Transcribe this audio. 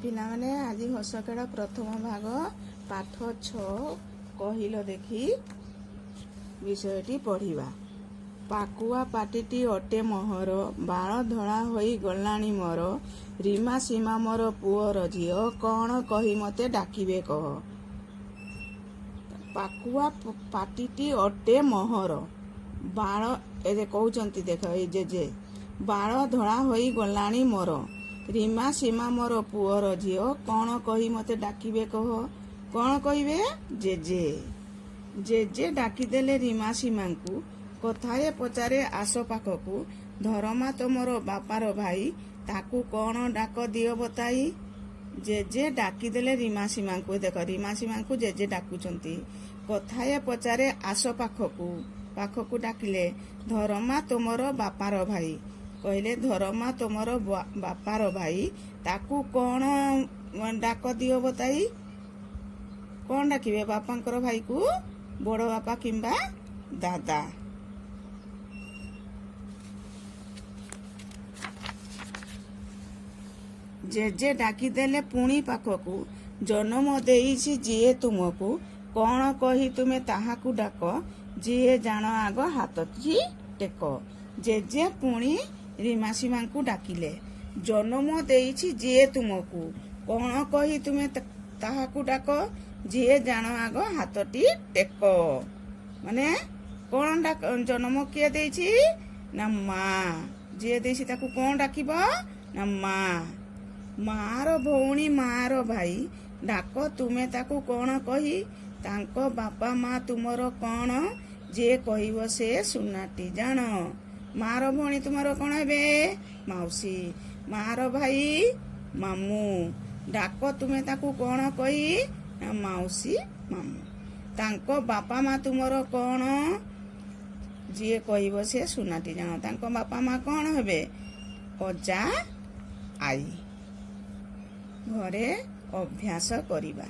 ପିଲାମାନେ, ଆଜି ହସଖେଳ ପ୍ରଥମ ଭାଗ ପାଠ 6 କହିଲ ଦେଖି ବିଷୟଟି ପଢ଼ିବା। ପାକୁଆ ପାଟିଟି ଅଟେ ମୋହର, ବାଳ ଧଳା ହୋଇ ଗଲାଣି ମୋର। ରୀମା ସୀମା ମୋର ପୁଅର ଝିଅ, କ'ଣ କହି ମତେ ଡାକିବେ କହ। ପାକୁଆ ପାଟିଟି ଅଟେ ମୋହର, ବାଳ, ଏ କହୁଛନ୍ତି ଦେଖ ଏଇ ଜେଜେ, ବାଳ ଧଳା ହୋଇ ଗଲାଣି ମୋର। ରୀମା ସୀମା ମୋର ପୁଅର ଝିଅ, କ'ଣ କହି ମତେ ଡାକିବେ କହ। କ'ଣ କହିବେ? ଜେଜେ। ଜେଜେ ଡାକିଦେଲେ ରୀମା ସୀମାଙ୍କୁ, କଥାଏ ପଚାରେ ଆସ ପାଖକୁ। ଧରମା ତମର ବାପାର ଭାଇ, ତାକୁ କ'ଣ ଡାକ ଦିଅ ବତାଇ। ଜେଜେ ଡାକିଦେଲେ ରୀମା ସୀମାଙ୍କୁ। ଦେଖ, ରୀମା ସୀମାଙ୍କୁ ଜେଜେ ଡାକୁଛନ୍ତି। କଥାଏ ପଚାରେ ଆସ ପାଖକୁ, ପାଖକୁ ଡାକିଲେ। ଧରମା ତୁମର ବାପାର ଭାଇ, କହିଲେ ଧରମା ତୁମର ବାପାର ଭାଇ, ତାକୁ କ'ଣ ଡାକ ଦିଅ ବତାଇ। କ'ଣ ଡାକିବେ ବାପାଙ୍କର ଭାଇକୁ? ବଡ଼ ବାପା କିମ୍ବା ଦାଦା। ଜେଜେ ଡାକିଦେଲେ ପୁଣି ପାଖକୁ, ଜନମ ଦେଇଛି ଯିଏ ତୁମକୁ, କ'ଣ କହି ତୁମେ ତାହାକୁ ଡାକ, ଯିଏ ଜାଣ ଆଗ ହାତଟି ଟେକ। ଜେଜେ ପୁଣି ରୀମାସୀମାଙ୍କୁ ଡାକିଲେ। ଜନମ ଦେଇଛି ଯିଏ ତୁମକୁ, କ'ଣ କହି ତୁମେ ତାହାକୁ ଡାକ, ଯିଏ ଜାଣ ଆଗ ହାତଟି ଟେକ। ମାନେ କ'ଣ ଡାକ? ଜନମ କିଏ ଦେଇଛି ନା ମା। ଯିଏ ଦେଇଛି ତାକୁ କ'ଣ ଡାକିବ ନା ମା। ମାର ଭଉଣୀ ମାର ଭାଇ, ଡାକ ତୁମେ ତାକୁ କ'ଣ କହି, ତାଙ୍କ ବାପା ମା ତୁମର କ'ଣ, ଯିଏ କହିବ ସେ ସୁନାଟି ଜାଣ। ମାର ଭଉଣୀ ତୁମର କ'ଣ ହେବେ? ମାଉସୀ। ମାର ଭାଇ ମାମୁଁ। ଡାକ ତୁମେ ତାକୁ କ'ଣ କହି ନା ମାଉସୀ ମାମୁଁ। ତାଙ୍କ ବାପା ମା ତୁମର କ'ଣ, ଯିଏ କହିବ ସେ ସୁନାଟି ଜାଣ। ତାଙ୍କ ବାପା ମା କ'ଣ ହେବେ? ଅଜା ଆଈ। ଘରେ ଅଭ୍ୟାସ କରିବା।